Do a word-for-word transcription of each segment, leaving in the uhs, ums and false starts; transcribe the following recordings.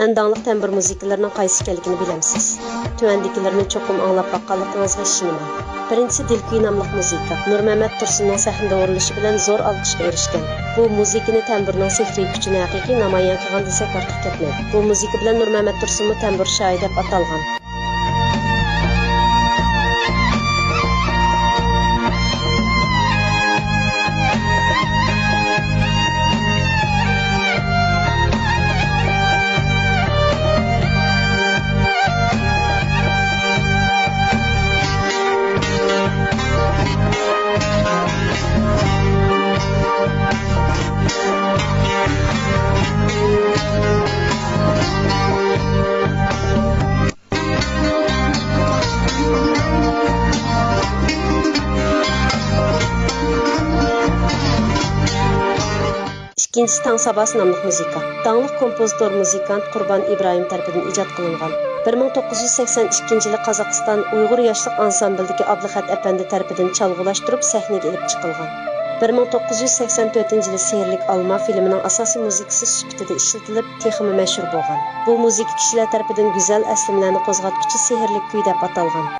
ئەڭ داڭلىق تەمبۇر مۇزىكىلىرىنىڭ قايسى ئىكەنلىكىنى بىلەمسىز؟ تۆۋەندىكىلىرىنى چوقۇم ئاڭلاپ باققانلىقىڭىزغا ئىشىنىمەن. بىرىنچىسى، دىلكۈي ناملىق مۇزىكا. نۇرمەمەت تۇرسۇننىڭ سەھنىدە ئورۇنلىشى بىلەن زور ئالقىشقا ئېرىشكەن. بۇ مۇزىكىنى تەمبۇرنىڭ سېھرىي كۈچىنى ھەقىقىي نامايان قىلغان دېسەك ئارتۇق كەتمەيدۇ. بۇ مۇزىكا بىلەن نۇرمەمەت تۇرسۇنمۇ تەمبۇر شاھى دەپ ئاتالغان. ئىككىنچىسى، تاڭ ساباسى ناملىق مۇزىكا. داڭلىق كومپوزىتور، مۇزىكانت قۇربان ئىبراھىم تەرىپىدىن ئىجاد قىلىنغان. بىر مىڭ توققۇز يۈز سەكسەن ئىككىنچى يىلى قازاقىستان ئۇيغۇر ياشلىق ئانسامبىلىدىكى ئابلىخەت ئەپەندى تەرىپىدىن چالغۇلاشتۇرۇپ سەھنىگە ئېلىپ چىقىلغان. بىر مىڭ توققۇز يۈز سەكسەن تۆتىنچى يىلى سېھىرلىك ئالما فىلىمىنىڭ ئاساسىي مۇزىكىسى سۈپىتىدە ئىشلىتىلىپ، تېخىمۇ مەشھۇر بولغان. بۇ مۇزىكا كىشىلەر تەرىپىدىن گۈزەل ئەسلىمىلەرنى قوزغاتقۇچى سېھىرلىك كۈي دەپ ئاتالغان.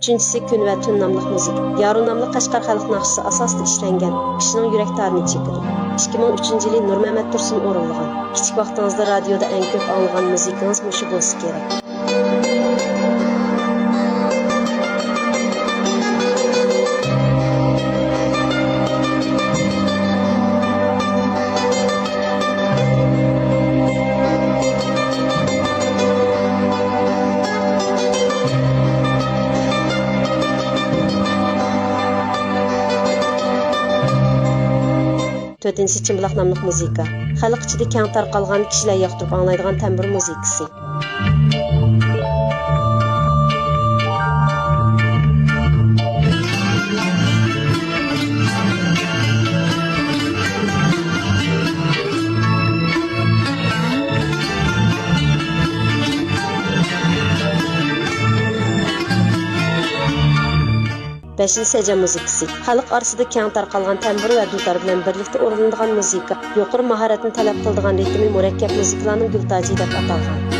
ئۈچىنچىسى، كۈن ۋە تۈن ناملىق مۇزىكا. يارۇ ناملىق قەشقەر خەلق ناخشىسى ئاساسىدا ئىشلەنگەن، كىشىنىڭ يۈرەك تارىنى چېكىدۇ. ئىككى مىڭ ئۈچىنچى يىلى نۇرمەمەت تۇرسۇن ئورۇنلىغان. كىچىك ۋاقتىڭىزدا رادىيودا ئەڭ كۆپ ئاڭلىغان مۇزىكىڭىز مۇشۇ بولسا كېرەك. تۆتىنچىسى، چىمبىلاق ناملىق مۇزىكا. خەلق ئىچىدە كەڭ تارقالغان، كىشىلەر ياقتۇرۇپ ئاڭلايدىغان تەمبۇر مۇزىكىسى. بەشىنچى، سەجەن مۇزىكىسى. خەلق ئارىسىدا كەڭ تارقالغان تەمبۇر ۋە دۇتار بىلەن بىرلىكتە ئورۇنلىنىدىغان مۇزىكا. يۇقىرى ماھارەتنى تەلەپ قىلىدىغان رىتىمى مۇرەككەپ مۇزىكىلارنىڭ گۈلتاجى دەپ ئاتالغان.